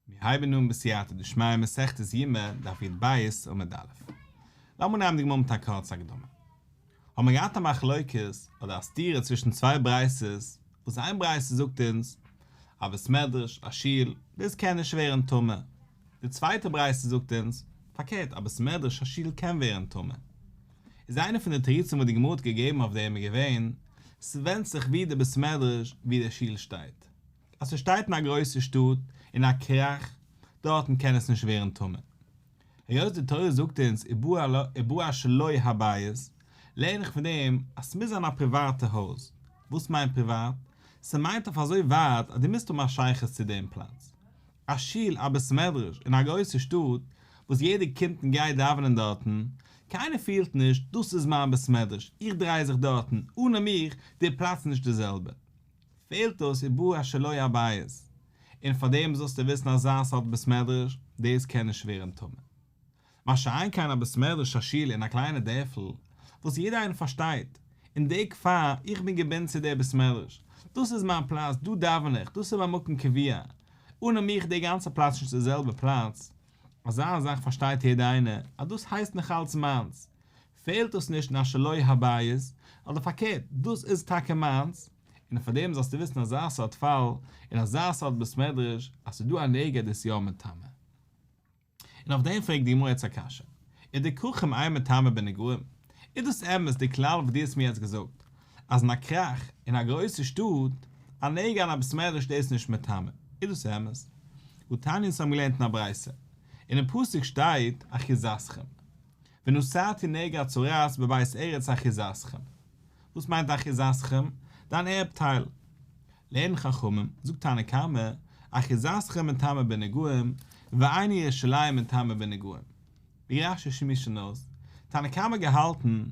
מיר הייבן אן בסייעתא דשמיא מסכת יומא דף י"ב עמוד א'. לאמיר נעמען די גמרא מיט א קורצע הקדמה. האבן מיר געהאט א מחלוקת אדער א סתירה צווישן צוויי ברייתות, וואס איין ברייתא זאגט אונז א בית מדרש, א שול, דאס קען נישט ווערן טמא. די צווייטע ברייתא זאגט אונז, פארקערט, א בית מדרש, א שול קען ווערן טמא. איז איינע פון די תירוצים וואס די גמרא האט געגעבן אויף דעם איז געווען, ס'ווענדט זיך ווי די בית מדרש, ווי די שול שטייט. אז ס'שטייט אין א גרויסע שטאט, אין א כרך, דארטן קען עס נישט ווערן טמא. היות די תורה זאגט אונז ובא שלא הבית, לערן איך פון דעם אז ס'מוז זיין א פריוואטע הויז. וואס מיינט פריוואט? ס'מיינט אויף אזוי ווייט אז דו מוזט האבן א שייכות צו דעם פלאץ. א שול, א בית מדרש, אין א גרויסע שטאט, וואס יעדער קומט און גייט דאווענען דארטן, קיינער פילט נישט, דאס איז מיין בית מדרש, איך דריי זיך דארטן, אנע מיך, דער פלאץ איז נישט די זעלבע. פעלט אויס ובא שלא הבית, און פאר דעם זאלסטו וויסן אזא סארט בית מדרש, דאס קען נישט ווערן טמא. מה שאין כן א בית מדרש א שול אין א קליינע דערפל, וואס יעדער איינער פארשטייט, אין די כפר, איך בין געבינדן צו די בית מדרש, דאס איז מיין פלאץ, דא דאווען איך, דאס איז מיין מקום קביעה, אנע מיך די גאנצע פלאץ איז נישט די זעלבע פלאץ, אזא זאך פארשטייט יעדער איינער, אז דאס הייסט נאך אלץ מיינס, פעלט דאס נישט אין א שלא הבית, אדער פארקערט, דאס איז טאקע מיינס, און פאר דעם זאלסטו וויסן אזא סארט פאל, אין אזא סארט בית מדרש, אז ס'איז דא א נגע דאס יא מטמא. און אויף דעם פרעגט די גמרא יעצט א קשיא, ודכרכים אין מטמא בנגעים, איז דאס אמת די כלל וואס דו האסט מיר יעצט געזאגט, אז אין א כרך, אין א גרויסע שטאט, א נגע אין א בית מדרש דאס איז נישט מטמא, איז דאס אמת? והתניא אונז האבן געלערנט אין א ברייתא, אינעם פסוק שטייט אחוזתכם. ונתתי נגע הצרעת בבית ארץ אחוזתכם. וואס מיינט אחוזתכם? דיין ערבטייל. לערנען חכמים, זאגט תנא קמא, אחוזתכם מטמא בנגעים, ואין ירושלים מטמא בנגעים. ווי רש"י שמועסט שוין אויס, תנא קמא האט געהאלטן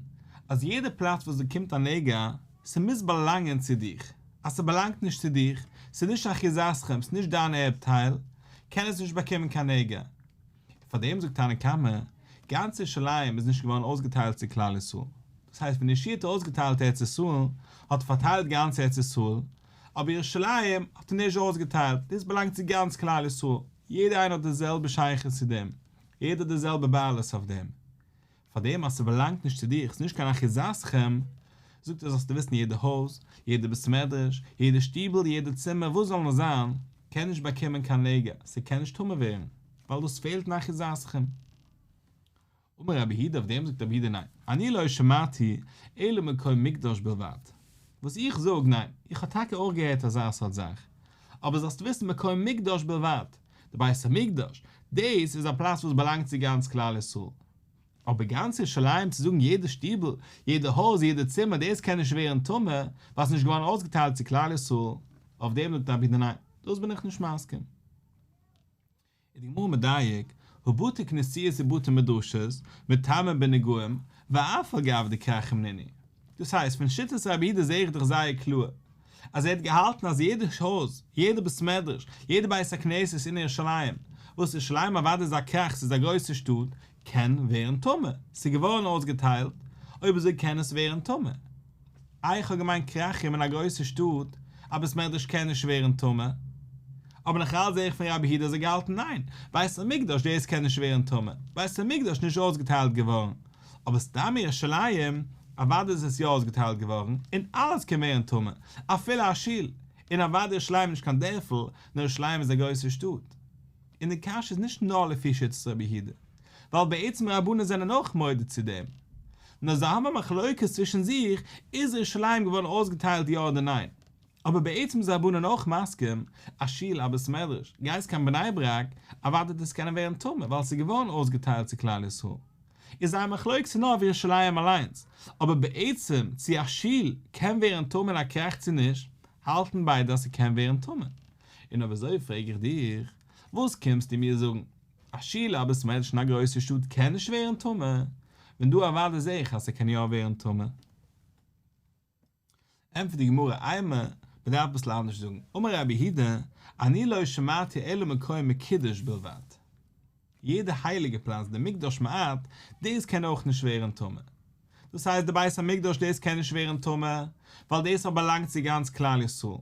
אז יעדע פלאץ וואס דא קומט א נגע, ס'מוז באלאנגען צו דיך, אז ס'באלאנגט נישט צו דיך, ס'איז נישט אחוזתכם, ס'איז נישט דיין ערבטייל, קען עס נישט באקומען קיין נגע. פאר דעם זאגט תנא קמא, גאנץ ירושלים איז נישט געווארן אויסגעטיילט צו כלל ישראל. דאס הייסט ווען יהושע האט אויסגעטיילט ארץ ישראל, האט ער פארטיילט גאנץ ארץ ישראל, אבער ירושלים האט ער נישט אויסגעטיילט, דאס באלאנגט צו גאנץ כלל ישראל, יעדער איינער האט די זעלבע שייכות צו דעם, יעדער האט די זעלבע בעלות אויף דעם. פאר דעם אז ס'באלאנגט נישט צו דיר, ס'איז נישט קיין אחוזתכם, זאגט ער זאלסטו וויסן יעדע הויז, יעדע בית מדרש, יעדע שטיבל, יעדע צימער, וואס זאל נאר זיין, קען נישט באקומען קיין נגע, ס'קען נישט טמא ווערן, ווייל דאס פעלט אין אחוזתכם. אמר רבי יהודה, אויף דעם זאגט רבי יהודה ניין, אני לא שמעתי אלא מקום מקדש בלבד, וואס איך זאג ניין, איך האב טאקע אויך געהערט אזא סארט זאך, אבער זאלסט וויסן מקום מקדש בלבד, די בית המקדש, דאס איז א פלאץ וואס באלאנגט צו גאנץ כלל ישראל. אבער גאנץ ירושלים צו זאגן יעדע שטיבל, יעדע הויז, יעדע צימער, דאס קען נישט ווערן טמא, ווייל ס'איז נישט געווארן אויסגעטיילט צו כלל ישראל, אויף דעם זאגט רבי יהודה ניין, דאס בין איך נישט מסכים. איז די גמרא מדייק, הא בתי כנסיות ובתי מדרשות, מטמאין בנגעים, ואף על גב דכרכים נינהו. דאס הייסט, פון שיטת רבי יהודה זעה איך דאך זייער קלאר, אז ער האט געהאלטן אז יעדע הויז, יעדע בית מדרש, יעדע בית הכנסת אין ירושלים, וואס ירושלים אוודאי איז א כרך, ס'איז א גרויסע שטאט, קען ווערן טמא, ס'איז געווארן אויסגעטיילט, אויב אזוי קען עס ווערן טמא. איי איך האב געמיינט כרכים אין א גרויסע שטאט, א בית מדרש קען נישט ווערן טמא. אבער נאך אלץ זעה איך פון רבי יהודה אז ער האט געהאלטן ניין, בית המקדש דאס קען נישט ווערן טמא, בית המקדש נישט אויסגעטיילט געווארן, אבער סתם ירושלים, אוודאי איז עס יא אויסגעטיילט געווארן, און אלעס קען ווערן טמא, אפילו א שול, און אוודאי ירושלים איז נישט קיין דערפל, נאר ירושלים איז א גרויסע שטאט. און די קשיא איז נישט נאר לפי שיטת רבי יהודה, ווייל בעצם רבנן זענען אויך מודה צו דעם, נאר זיי האבן א מחלוקת צווישן זיך, איז ירושלים געווארן אויסגעטיילט יא אדער ניין, אבער בעצם איז רבנן אויך מסכים, א שול א בית מדרש, גייסט קיין בני ברק, אוודאי דאס קען ווערן טמא ווייל ס'איז געווארן אויסגעטיילט צו כלל ישראל. איז זייער מחלוקת נאר אויף ירושלים אליינס, אבער בעצם צו א שול קען ווערן טמא אין א כרך צו נישט, האלטן ביידע אז ס'קען ווערן טמא. און אויב אזוי פרעג איך דיך, וואס קומסטו מיר זאגן? א שול א בית מדרש אין א גרויסע שטאט קען נישט ווערן טמא, ווען דא אוודאי זעה איך אז ס'קען יא ווערן טמא. ענטפערט די גמרא, אימא, מען דארף אביסל אנדערש זאגן, אמר רבי יהודה, אני לא שמעתי אלא מקום מקודש בלבד. יעדע הייליגע פלאץ, די מקדש מעט, דאס קען אויך נישט ווערן טמא. דאס הייסט די בית המקדש דאס קען נישט ווערן טמא, ווייל דאס האט באלאנגט צו גאנץ כלל ישראל.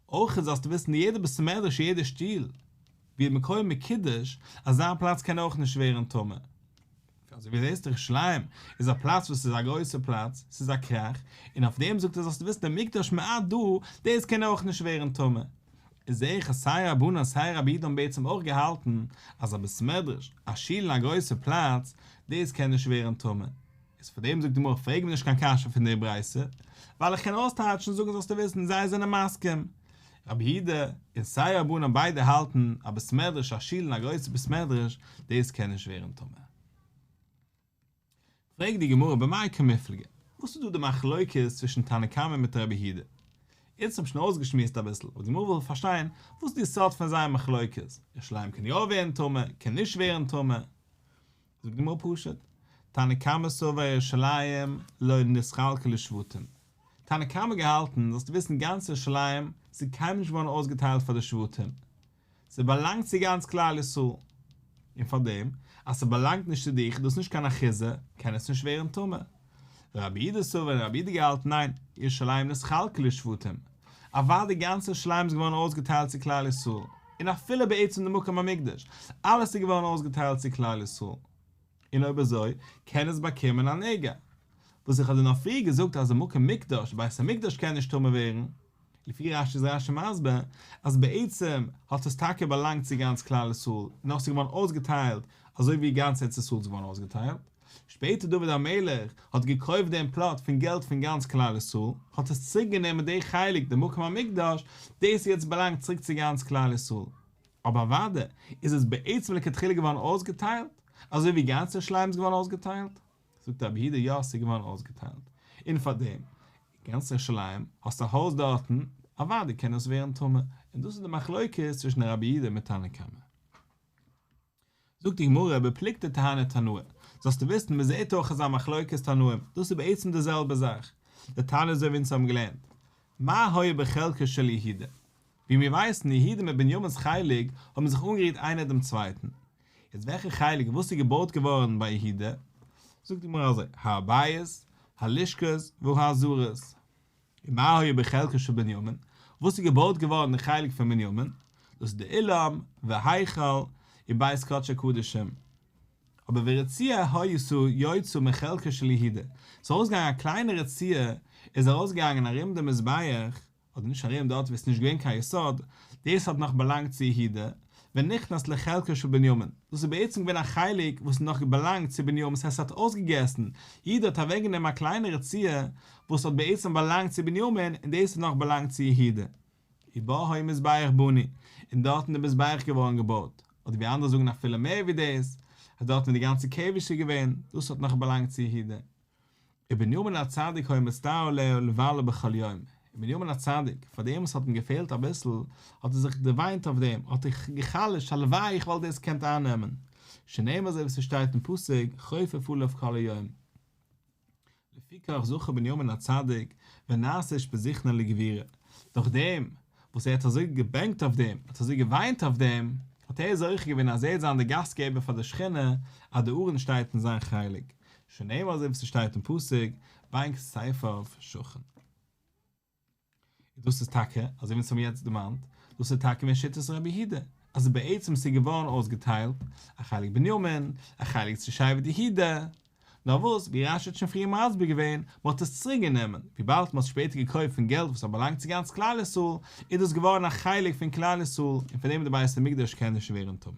אויך זאלסטו וויסן יעדע בית מדרש יעדע שול. ווי מקום מקודש, אזא פלאץ קען אויך נישט ווערן טמא. אזוי ווי זעסט ירושלים איז א פלאץ וואס איז א גרויסע פלאץ, ס'איז א כרך, און אויף דעם זאגט ער זאלסטו וויסן דער מקדש מעט דא, דאס קען אויך נישט ווערן טמא. איז זעה איך אז סיי רבנן סיי רבי יהודה האבן בעצם אויך געהאלטן אז א בית מדרש, א שול אין א גרויסע פלאץ, דאס קען נישט ווערן טמא. איז פאר דעם זאגט די גמרא פרעג מיר נישט קיין קשיא פון די ברייתא, ווייל איך קען אויסטייטשן זאגן זאלסטו וויסן זיי זענען מסכים. רבי יהודה און סיי רבנן ביידע האלטן א בית מדרש א שול אין א גרויסע בית מדרש דאס קען נישט ווערן טמא. פרעגט די גמרא במאי קמיפלגי, וואס איז דא די מחלוקת צווישן תנא קמא מיט רבי יהודה? אונז האבן שוין אויסגעשמועסט אביסל, אבער די גמרא וויל פארשטיין וואס איז די סוד פון זייער מחלוקת, ירושלים קען יא ווערן טמא, קען נישט ווערן טמא. זאגט די גמרא פשוט, תנא קמא סבר ירושלים לא נתחלקה לשבטים, תנא קמא געהאלטן זאלסטו וויסן גאנץ ירושלים ס'איז קיינמאל נישט געווארן אויסגעטיילט פאר די שבטים, ס'באלאנגט צו גאנץ כלל ישראל, און פארדעם אז ס'באלאנגט נישט צו דיך איז דאס נישט קיין אחיזה, קען עס נישט ווערן טמא. ורבי יהודה סבר און רבי יהודה געהאלטן ניין, ירושלים נתחלקה לשבטים, אוודאי גאנץ ירושלים איז געווארן אויסגעטיילט צו כלל ישראל, און אפילו בעצם די מקום המקדש, אלעס איז געווארן אויסגעטיילט צו כלל ישראל. און אויב אזוי קען עס באקומען א נגע. וואס איך האב דיר נאך פריער געזאגט אז די מקום מקדש, בית המקדש קען נישט טמא ווערן, לפי רש"י איז רש"י מסביר אז בעצם האט עס טאקע באלאנגט צו גאנץ כלל ישראל, נאר ס'איז געווארן אויסגעטיילט אזוי ווי גאנץ ארץ ישראל איז געווארן אויסגעטיילט. שפעטער דוד המלך האט געקויפט דעם פלאט פון געלט פון גאנץ כלל ישראל, האט עס צוריק גענומען די חלק די מקום המקדש, דאס יעצט באלאנגט צוריק צו גאנץ כלל ישראל. אבער אוודאי איז עס בעצם לכתחילה געווארן אויסגעטיילט, אזוי ווי גאנץ ירושלים איז געווארן אויסגעטיילט. זאגט רבי יהודה יא ס'איז געווארן אויסגעטיילט, און פארדעם גאנץ ירושלים האסט א הויז דארטן, אוודאי קען עס ווערן טמא, און דאס איז די מחלוקת צווישן רבי יהודה מיט תנא קמא. זאגט די גמרא בפלוגתא דהני תנאי, זאלסטו וויסן מען זעט אויך אזא מחלוקת תנאים, דאס איז בעצם די זעלבע זאך, דתניא אזוי ווי אונז האבן געלערנט, מה היה בחלקו של יהודה, ווי מיר ווייסן יהודה מיט בנימין'ס חלק האבן זיך אנגערירט איינער דעם צווייטן, יעצט וועלכע חלק וואס איז געבויט געווארן ביי יהודה, זאגט די גמרא אזוי, הר הבית, הלשכות והעזרות. ומה היה בחלקו של בנימין, וואס איז געבויט געווארן די חלק פון בנימין, דאס איז די אולם והיכל ובית קדשי קדשים. אבער ורצועה היתה יוצאה מחלקו של יהודה, ס'איז ארויסגעגאנגען א קליינע רצועה איז ארויסגעגאנגען ארום די מזבח, אדער נישט ארום דארט וואו עס איז נישט געווען קיין יסוד, דאס האט נאך באלאנגט צו יהודה, ונכנס לחלקו של בנימין, דאס איז בעצם געווען א חלק וואס האט נאך באלאנגט צו בנימין, ס'הייסט ס'האט אויסגעגעסן, יהודה האט אוועקגענומען א קליינע רצועה וואס האט בעצם באלאנגט צו בנימין און דאס האט נאך באלאנגט צו יהודה. ובה היה מזבח בנוי, און דארטן איז די מזבח געווארן געבויט, אדער ווי אנדערע זאגן אפילו מער ווי דאס, אז דארטן איז די גאנצע כבש איז געווען, דאס האט נאך באלאנגט צו יהודה. ובנימין הצדיק היה מצטער עליה לבלה בכל יום, און בנימין הצדיק, פאר דעם וואס האט אים געפעלט אביסל, האט ער זיך דערוויינט אויף דעם, האט ער גע'חלש'ט, הלוואי איך וואלט דאס געקענט אייננעמען, שנאמר אזוי ווי ס'שטייט אין פסוק, חופף עליו כל היום. לפיכך זכה בנימין הצדיק ונעשה אושפיזכנין לגבורה, דורך דעם וואס ער האט אזוי געבענקט אויף דעם, האט אזוי געוויינט אויף דעם, האט ער זוכה געווען אז ער זאל זיין דער גאסטגעבער פאר די שכינה, אז די ארון שטייט אין זיין חלק, שנאמר אזוי ווי ס'שטייט אין פסוק, בין כתפיו שכן. און דאס איז טאקע, אזוי ווי אונז האבן יעצט דערמאנט, דאס איז טאקע ווען שיטת רבי יהודה, אז בעצם ס'איז געווארן אויסגעטיילט, א חלק בנימין, א חלק צו שבט יהודה, נאר וואס, ווי רש"י האט שוין פריער מסביר געווען, מען האט עס צוריק גענומען, וויבאלד מען האט שפעטער געקויפט פון געלט וואס האט באלאנגט צו גאנץ כלל ישראל, איז דאס געווארן א חלק פון כלל ישראל, און פון דעם די בית המקדש קען נישט ווערן טמא.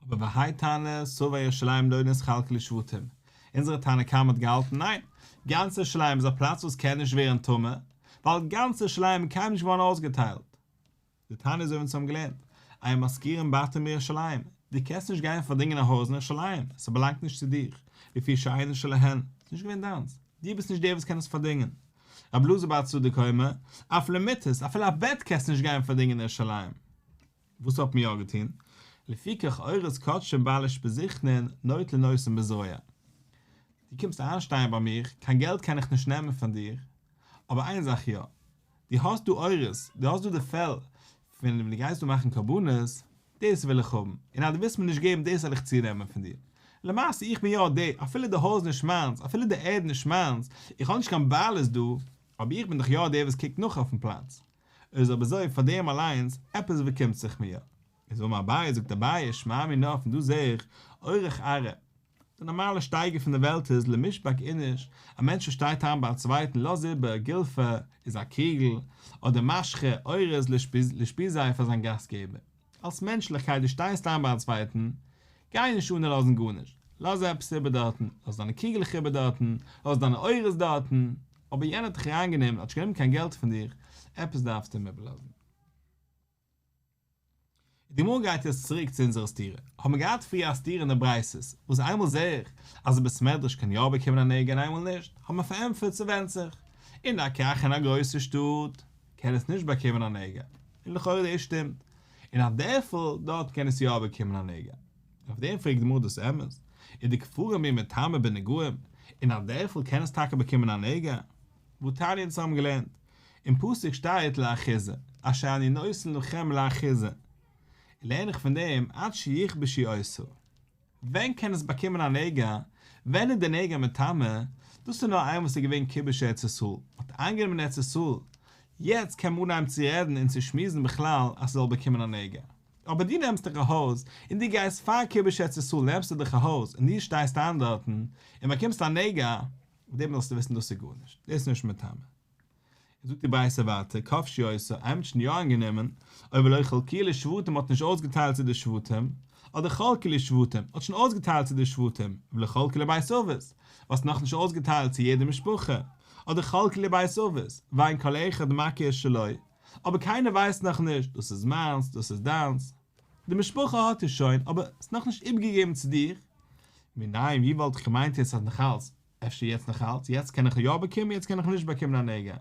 אבער והאי תנא סבר ירושלים לא נתחלקה לשבטים, אונזערע תנא קמא האט געהאלטן ניין, גאנץ ירושלים איז א פלאץ וואס קען נישט ווערן טמא, ווייל גאנץ ירושלים איז קיינמאל נישט געווארן אויסגעטיילט. דתניא אזוי ווי אונז האבן געלערנט, אין משכירין בתים בירושלים, דו קענסט נישט גיין פארדינגען א הויז אין ירושלים, ס'באלאנגט נישט צו דיר, לפי שאינו שלהן, ס'איז נישט געווען דיינס, דו ביסט נישט דער וואס קען עס פארדינגען. רבי אלעזר בר צדוק אומר, אף למיטות, אפילו א בעט קענסטו נישט גיין פארדינגען אין ירושלים. וואס האט מען יא געטון? לפיכך עורות קדשים בעלי אושפיזכנין נוטלין אותן בזרוע. דו קומסט איינשטיין ביי מיר, קיין געלט קען איך נישט נעמען פון דיר, אבער איין זאך יא, דו האסט דא עורות, דו האסט דא די פעל פון ווען דו גייסט דא מאכן קרבנות, דאס וויל איך האבן, און אז דו ווילסט מיר נישט געבן דאס וועל איך צונעמען פון דיר. למעשה איך בין יא דער, אפילו די הויז נישט מיינס, אפילו די ערד נישט מיינס, איך האב נישט קיין בעלות דא, אבער איך בין דאך יא דער וואס קוקט נאך אויפן פלאץ. איז אויב אזוי פאר דעם אליינס, עפעס באקומט זיך מיר. איז אמר אביי, זאגט אביי, שמע מינה, פון דא זעה איך, אורח ארעא. די נארמאלע שטייגער פון די וועלט איז למישבק איניש, א מענטש וואס שטייט איין ביי א צווייטן לאז איבער, גולפא איז א קריגל, אדער משכא, אורז, לאושפיזיה פאר זיין גאסטגעבער. אלס מענטשליכקייט דו שטייסט איין ביי א צווייטן, גיי נישט אן לאזן גארנישט, לאז עפעס איבער דארטן, לאז דיינע קריגלעך איבער דארטן, לאז דיינע אורז דארטן, אבער יענער האט דיך אריינגענומען, האט נישט גענומען קיין געלט פון דיר, עפעס דארפסטו אים איבערלאזן. די גמרא גייט יעצט צוריק צו אונזערע סתירה, האבן מיר געהאט פריער א סתירה אין די ברייתות, וואס איינמאל זעה איך אז א בית מדרש קען יא באקומען א נגע און איינמאל נישט, האבן מיר פארענטפערט ס'ווענדט זיך, אין א כרך אין א גרויסע שטאט קען עס נישט באקומען א נגע, און לכאורה דאס שטימט, אין א דערפל דארט קען עס יא באקומען א נגע. אויף דעם פרעגט די גמרא דאס אמת? ודכפרים מי מיטמאי בנגעים, אין א דערפל קען עס טאקע באקומען א נגע? והתניא אונז האבן געלערנט, אין פסוק שטייט לאחוזה, אשר אני נותן לכם לאחוזה, לערן איך פון דעם עד שיכבשו אותה. ווען קען עס באקומען א נגע? ווען איז די נגע מטמא? דאס איז נאר איינמאל וואס איז געווען כיבוש ארץ ישראל, מען האט איינגענומען ארץ ישראל, יעצט קען מען אנהייבן צו רעדן און צו שמועסן בכלל אז ס'זאל באקומען א נגע. אבער דו נעמסט דיך א הויז, און דו גייסט פאר כיבוש ארץ ישראל נעמסטו דיך א הויז און דו שטייסט איין דארטן, און באקומסט א נגע, אויף דעם זאלסטו וויסן דאס איז גארנישט, דאס איז נישט מטמא. און זאגט די ברייתא ווייטער, כבשו אותה, איינמאל מ'האט שוין יא איינגענומען, או ולא חלקוה לשבטים מ'האט נישט אויסגעטיילט צו די שבטים, אדער חלקוה לשבטים, מ'האט שוין אויסגעטיילט צו די שבטים, ולא חלקוה לבית אבות, וואס נאכנישט אויסגעטיילט צו יעדע משפחה, אדער חלקוה לבית אבות, ואין כל אחד מכיר שלו, אבער קיינער ווייסט נאכנישט, דאס איז מיינס, דאס איז דיינס. די משפחה האט עס שוין, אבער ס'איז נאכנישט איבערגעגעבן צו דיר. מנין, ווי וואלט איך געמיינט יעצט אז נאכאלץ, אפשר יעצט נאכאלץ, יעצט קען איך יא באקומען, יעצט קען איך נישט באקומען א נגע.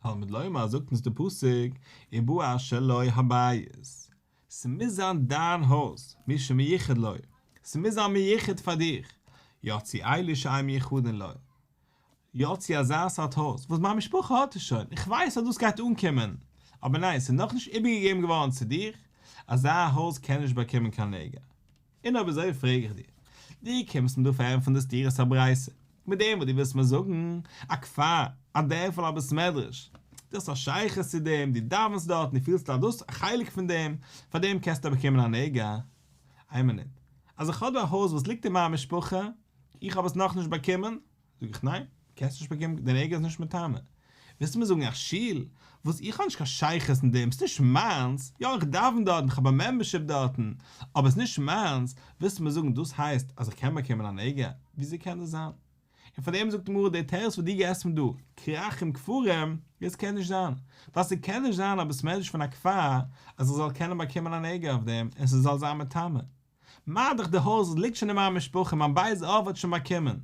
תלמוד לומר זאגט אונז די פסוק, ובאשר לו הבית, ס'מוז זיין דיין הויז, מי שמיוחד לו, ס'מוז זיין מיוחד פאר דיך, יצאו אלו שאין מיוחדין לו, יצאו אזא סארט הויז וואס מיין משפחה האט עס שוין, איך ווייס אז דאס גייט אנקומען, אבער ניין, ס'איז נאכנישט איבערגעגעבן געווארן צו דיר, אזא הויז קען נישט באקומען קיין נגע. און אויב אזוי פרעג איך דיר, דו קומסט מיר דא פארענטפערן די סתירת הברייתא, מיט דעם וואס דו ווילסט מיר זאגן, א כפר, א דערפל א בית מדרש, דו האסט א שייכות צו דעם, דו דאווענסט דארט און דו פילסט אז דאס איז א חלק פון דעם, פאר דעם קענסטו באקומען א נגע. איין מינוט, אז איך האב דא א הויז וואס ליגט אין מיין משפחה, איך האב עס נאכנישט באקומען, זאג איך ניין, קענסט נישט באקומען, די נגע איז נישט מטמא. ווילסטו מיר זאגן א שול, וואס איך האב נישט קיין שייכות אין דעם, ס'נישט מיינס, יא איך דאווען דארטן, איך האב א מעמבערשיפ דארטן, אבער ס'נישט מיינס, ווילסטו מיר זאגן דאס הייסט אז איך קען באקומען א נגע? וויאזוי קען דאס זיין? און פאר דעם זאגט די גמרא די תירוץ וואס דו געסט מיר דא, כרכים כפרים, דאס קען נישט זיין, ווייל ס'קען נישט זיין א בית מדרש פון א כפר אז איך זאל קענען באקומען א נגע אויף דעם און ס'זאל זיין מטמא. מה דאך די הויז ליגט שוין אין מיין משפחה, מיין בית אב האט שוין באקומען,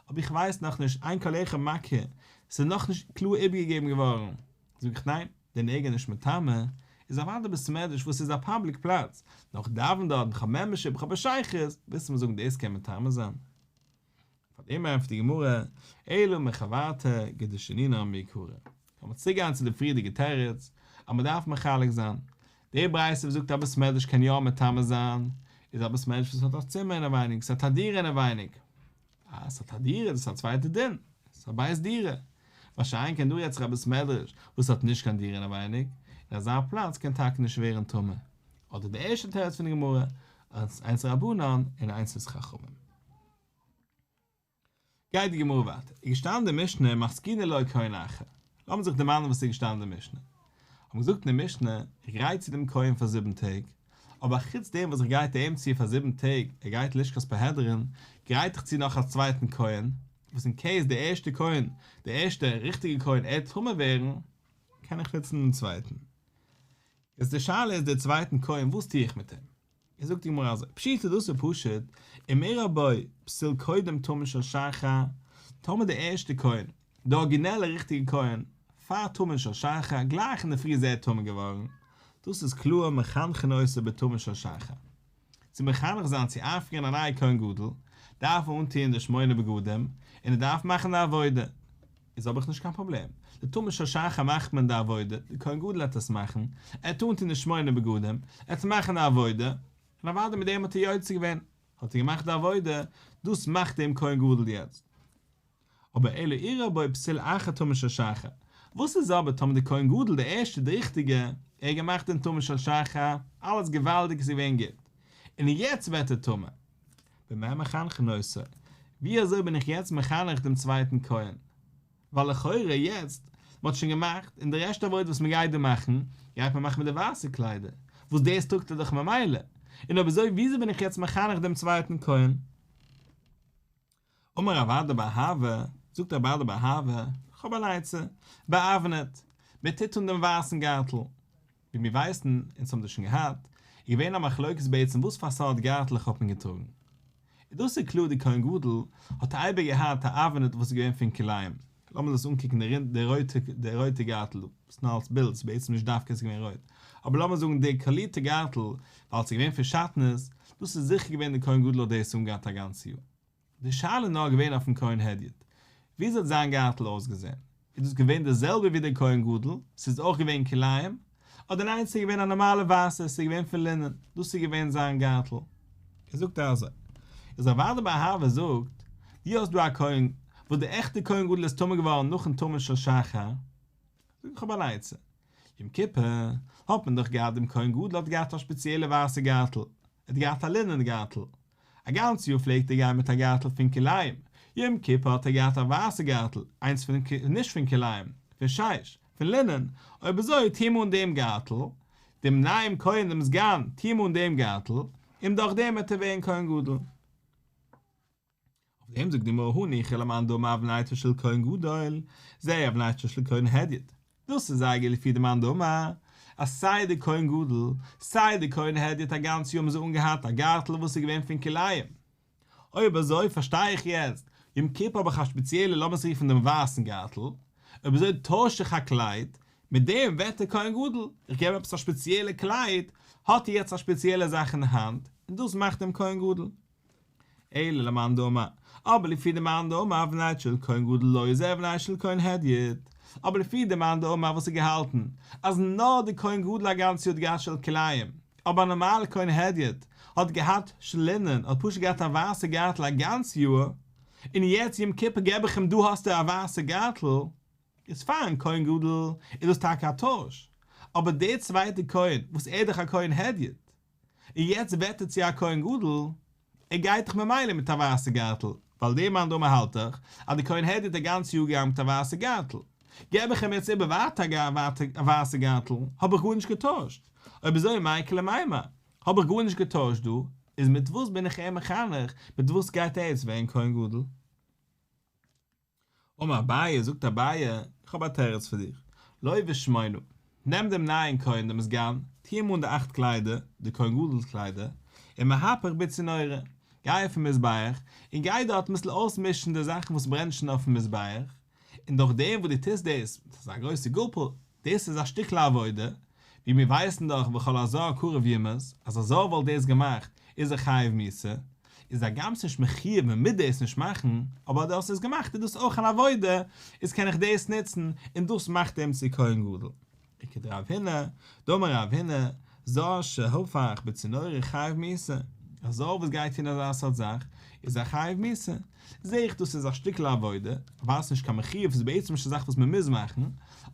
אבער איך ווייס נאכנישט, אין כל אחד מכיר, ס'איז נאכנישט קלאר איבערגעגעבן געווארן, זאג איך ניין, די נגע איז נישט מטמא, איז אוודאי בית מדרש וואס איז א פאבליק פלאץ, נאר איך דאווען דארט, איך האב מעמבערשיפ, איך האב א שייכות, ווילסטו מיר זאגן דאס קען מטמא זיין? פאר דעם ענטפערט די גמרא, אלא מחוורתא כדשנינן מעיקרא. לאמיר צוריק גיין צו די פריערדיגע תירוץ, אז מען דארף מחלק זיין. די ברייתא וואס זאגט א בית מדרש קען יא מטמא זיין, איז א בית מדרש וואס האט א צימער אינעווייניג, ס'האט א דירה אינעווייניג. אז ס'האט א דירה, דאס איז א צווייטע דין, ס'איז א בית דירה. מה שאין כן דא רעדט זיך א בית מדרש וואס האט נישט קיין דירה אינעווייניג, און אזא פלאץ קען טאקע נישט ווערן טמא. אדער די ערשטע תירוץ פון די גמרא, אז איינס רבנן און איינס איז חכמים. גייט די גמרא ווייטער, איז געשטאנען די משנה מתקינין לו כהן אחר, לאמיר זיך דערמאנען וואס איז געשטאנען אין די משנה, האט מען געזאגט אין די משנה, איך גרייט צו דעם כהן פאר זיבן טעג, אבער אחוץ דעם וואס איך גרייט אים צו פאר זיבן טעג, ער גייט לשכת פרהדרין, גרייט איך צו נאך א צווייטן כהן, וואס אין קעיס דער ערשטער כהן, דער ערשטער ריכטיגער כהן ער וועט טמא ווערן, קען איך נוצן דעם צווייטן. יעצט די שאלה איז דער צווייטן כהן וואס טו איך מיט אים? איז זאגט די גמרא אזוי, פשיטא דאס איז פשוט, אם אירע בו פסול קודם תמיד של שחר, טאמער דער ערשטער כהן, דער ארגינעלער ריכטיגער כהן, פאר תמיד של שחר, גלייך אינדערפרי איז ער טמא געווארן, דאס איז קלאר מחנכין אותו בתמיד של שחר. צו מחנך זיין צו איינפירן א נייע כהן גדול, דארף ער אנטוען די שמונה בגדים, און ער דארף מאכן די עבודה. איז האב איך נישט קיין פראבלעם, די תמיד של שחר מאכט מען די עבודה, די כהן גדול העט עס מאכן, ער העט אנטון די שמונה בגדים, ער העט מאכן די עבודה, און אוודאי מיט דעם האט ער יוצא געווען, האט ער געמאכט די עבודה, דאס מאכט דעם כהן גדול יעצט. אבער אלא אירע בו פסול אחר תמיד של שחר, וואס איז אבער טאמער די כהן גדול די ערשטע די ריכטיגע, ער האט געמאכט דעם תמיד של שחר, אלעס געוואלדיג איז געווען גוט, און יעצט ווערט ער טמא. במה מחנכין אותו? ווי אזוי בין איך יעצט מחנך דעם צווייטן כהן? ווייל לכאורה יעצט, מען האט שוין געמאכט, און די רעשט עבודה וואס מען גייט דא מאכן, גייט מען מאכן מיט די ווייסע קליידער, וואס דאס טראגט ער דאך ממילא, און אויב אזוי וויאזוי בין איך יעצט מחנך דעם צווייטן כהן? אמר רב אדא בר אהבה, זאגט רב אדא בר אהבה, איך האב אן עצה, באבנט, מען טוט אן דעם ווייסן גארטל. ווי מיר ווייסן, אונז האבן דאס שוין געהאט, איז געווען א מחלוקת בעצם וואס פאר סארט גארטלעך האט מען געטראגן. און דאס איז קלאר די כהן גדול האט אייביג געהאט א אבנט וואס איז געווען פון כלאים, לאמיר דאס אנקוקן די רויטע די רויטע גארטל דא, ס'איז נאר אלס בילד, ס'איז בעצם נישט דווקא עס איז געווען רויט, אבער לאמיר זאגן די קאלירטע גארטל, ווייל ס'איז געווען פון שעטנז, דאס איז זיכער געווען די כהן גדול האט דאס אנגעהאט א גאנצע יאר. די שאלה איז נאר געווען אויפן כהן הדיוט, וויאזוי האט זיין גארטל אויסגעזען? איז דאס געווען די זעלבע ווי דער כהן גדול, ס'איז אויך געווען כלאים, אדער ניין ס'איז געווען א נארמאלע ווייסע, ס'איז געווען פון לינען, דאס איז געווען זיין גארטל. ער זאגט אזוי, איז רב אדא בר אהבה זאגט, דו האסט דא א כהן, וואס דער עכטער כהן גדול איז טמא געווארן נאכן תמיד של שחר, זאג איך האב אן עצה, יום כיפור האט מען דאך געהאט דעם כהן גדול האט געהאט א שפעציעלע ווייסע גארטל, ער האט געהאט א לינען גארטל, א גאנץ יאר פלעגט ער גיין מיט א גארטל פון כלאים, יום כיפור האט ער געהאט א ווייסע גארטל, איינס פון נישט פון כלאים, פון שיש, פון לינען, אויב אזוי טו אים אן דעם גארטל, דעם נייעם כהן דעם סגן, טו אים אן דעם גארטל, און דורך דעם וועט ער ווערן כהן גדול. אויף דעם זאגט די גמרא הניחא למאן דאמר אבנטו של כהן גדול, זה אבנטו של כהן הדיוט, דאס איז זייער גוט לפי די מאן דאמר אז סיי די כהן גדול סיי די כהן הדיוט א גאנץ יאר האבן זיי אנגעהאט א גארטל וואס איז געווען פון כלאים. אויב אזוי פארשטיי איך יעצט, יום כיפור האב איך א שפעציעלע לאמיר עס רופן דעם ווייסן גארטל, אויב אזוי טויש איך א קלייד, מיט דעם ווערט ער כהן גדול, איך געב אים עפעס א שפעציעלע קלייד, האט ער יעצט א שפעציעלע זאך אין די האנט, און דאס מאכט אים כהן גדול. אלא למאן דאמר, אבער לפי די מאן דאמר אבנטו של כהן גדול לא זהה אבנטו של כהן הדיוט, אבער לפי די מאן דאמר וואס האט געהאלטן אז נאר די כהן גדול א גאנץ יאר האט געהאט של כלאים, אבער א נארמאלע כהן הדיוט האט געהאט של לינען, האט פשוט געהאט א ווייסע גארטל א גאנץ יאר, און יעצט יום כיפור געב איך אים דא האסטו א ווייסע גארטל, איז פארן כהן גדול איז דאס טאקע א טויש, אבער דער צווייטער כהן וואס ער איז דאך א כהן הדיוט, און יעצט ווערט ער צו א כהן גדול, ער גייט דאך ממילא מיט א ווייסע גארטל, ווייל דער מאן דאמר האלט דאך אז די כהן הדיוט א גאנץ יאר געגאנגען מיט א ווייסע גארטל, געב איך אים יעצט איבער ווייטער א ווייסע גארטל, האב איך גארנישט געטוישט, אויב אזוי מאי איכא למימר, האב איך גארנישט געטוישט דא, איז מיט וואס בין איך אים מחנך, מיט וואס גייט ער יעצט ווערן כהן גדול? אמר אביי, זאגט אביי, איך האב א תירוץ פאר דיך, לובש שמונה, נעם דעם נייעם כהן דעם סגן, טו אים אן די אכט קליידער, די כהן גדול'ס קליידער, ומהפך בצינורא, גיי אויפן מזבח, און גיי דארט אביסל אויסמישן די זאכן וואס ברענט שוין אויפן מזבח, און דורך דעם וואס דו טוסט דאס, דאס איז א גרויסע גאפל, דאס איז א שטיקל עבודה, ווי מיר ווייסן דאך וכל הזר קרב יומת, אז א זר וואלט דאס געמאכט איז ער חייב מיתה, איז הגם ס'נישט מחויב מען מוז דאס נישט מאכן, אבער אז דו האסט עס געמאכט איז דאס אויך אן עבודה, איז קען איך דאס נוצן, און דאס מאכט אים צו כהן גדול. וכדרב הונא, דאמר רב הונא, זר שהפך בצינורא חייב מיתה, א זר וואס גייט טון אזא סארט זאך, איז ער חייב מיתה. זעה איך דאס איז א שטיקל עבודה, ווייל ס'נישט קיין מחויב, ס'איז בעצם נישט א זאך וואס מען מוז מאכן,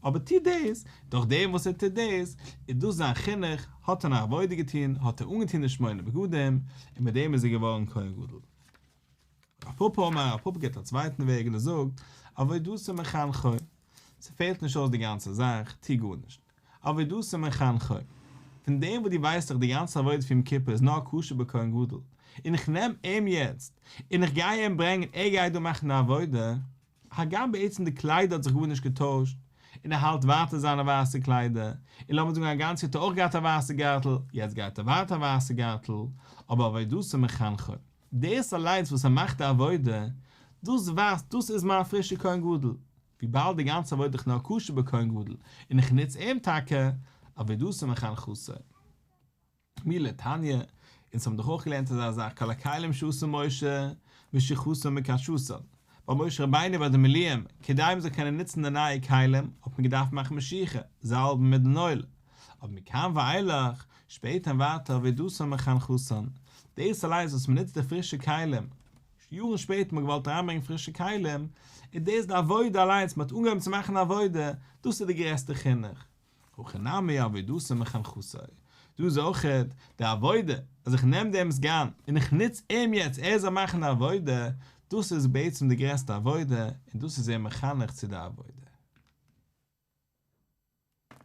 אבער טו דאס, דורך דעם וואס ער טוט דאס, איז דאס זיין חינוך, האט ער אן עבודה געטון, האט ער אנגעטון די שמונה בגדים, און מיט דעם איז ער געווארן כהן גדול. רב פפא אמר, רב פפא געבט א צווייטן וועג און ער זאגט, עבודתו מחנכו, ס'פעלט נישט אויס די גאנצע זאך, טו גארנישט. עבודתו מחנכו. פון דעם וואס דו ווייסט דאך די גאנצע עבודה פון יום כיפור איז נאר קשור בכהן גדול, און איך נעם אים יעצט, און איך גיי אים ברענגען, ער גייט דא מאכן די עבודה, הגם בעצם די קליידער האט זיך גארנישט געטוישט, און ער האלט ווייטער זיינע ווייסע קליידער, און לאמיר זאגן א גאנץ יאר האט ער אויך געהאט א ווייסע גארטל, יעצט גייט ער ווייטער א ווייסע גארטל, אבער עבודתו מחנכו. דאס אליינס וואס ער מאכט די עבודה, דאס ווייזט דאס איז מיין פרישע כהן גדול, וויבאלד די גאנצע עבודה איז נאר קשור בכהן גדול, און איך נוץ אים טאקע, עבודתו מחנכתו. מי לא תניא, אונז האבן דאך אויך געלערנט אזא זאך, כל הכלים שעשה משה, משיחתן מקדשתן. ביי משה רבינו ביי די מילואים, כדי מען זאל קענען נוצן די נייע כלים, האט מען געדארפט מאכן משיחה, זאלבן מיט די אויל. אבער מכאן ואילך, שפעטער און ווייטער עבודתן מחנכתן. דאס אליינס וואס מען נוצט די פרישע כלים, יארן שפעטער מען האט געוואלט אריינברענגען פרישע כלים, איז דאס די עבודה אליינס, מען האט אנגעהויבן צו מאכן עבודה, דאס איז די גרעסטע חינוך. הכא נמי עבודתו מחנכתו, דא איז אויכעט די עבודה, אז איך נעם דעם סגן און איך נוץ אים יעצט ער זאל מאכן די עבודה, דאס איז בעצם די גרעסטע עבודה, און דאס איז אים מחנך צו די עבודה.